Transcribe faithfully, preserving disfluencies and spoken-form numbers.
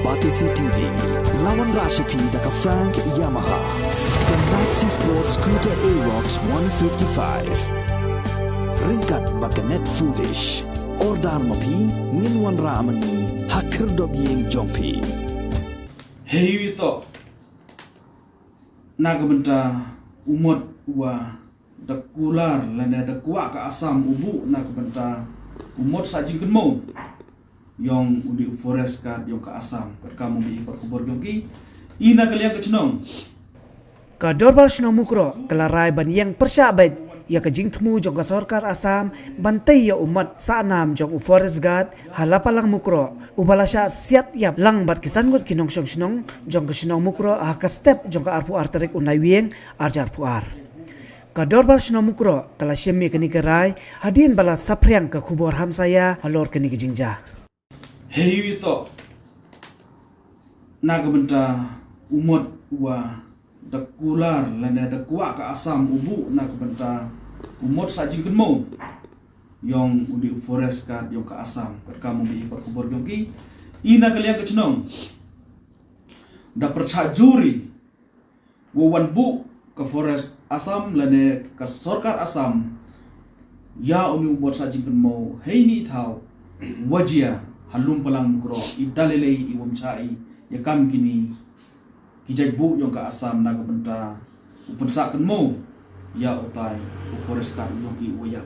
Batesi T V, la wanrah sha phi da ka Frank Yamaha, ka Maxi Sport Scooter Aerox one fifty-five. Ryngkat bad ka Net Foodish. Order ma phi, ngin wanrah ma ngi ha khyrdop ïing jong phi. Hei wi to. Na ka bynta u mot wa da kular lane da kwah ka Assam u buh na ka bynta u mot sah jingkynmaw yong u dei u forest guard yong ka Assam. Kat ka mo bi kot khubor yong ki i na ka liang ka chnong. Ka Dorbar Shnong Mukroh ka la rai ban ïeng pyrshah beit ïa ka jingthmu jong ka sorkar Assam ban tei ïa u mot sah nam jong u forest guard ha Lapalang Mukroh, uba la shah siat ïap lang bad ki san ngut ki nongshong shnong jong ka shnong Mukroh ha ka step jong ka arphew ar tarik u Naiwieng ar hajar arphew ar. Ka Dorbar Shnong Mukroh ka la shim ïa kane ka rai hadien ba la saphriang ka khubor hamsaïa halor kane ka jingjia. Hei wi to. Na ka bynta u mot wa da kular lane da kwah ka Assam u buh na ka bynta u mot sah jingkynmaw yong u dei u forest guard yong ka Assam. Kat ka mo bi kot khubor yong ki i na ka liang ka chnong. Da pyrshah jur i wa wan buh ka forest Assam lane ka sorkar Assam ïa u dei u mot sah jingkynmaw hei ni thaw wa jia ha Lumpalang Mukroh i da lei lei i wam cha i ïa kam kini ki jait buh yong ka Assam na ka bynta u pynsah kynmaw ïa utai u forest guard yong ki wa ïa.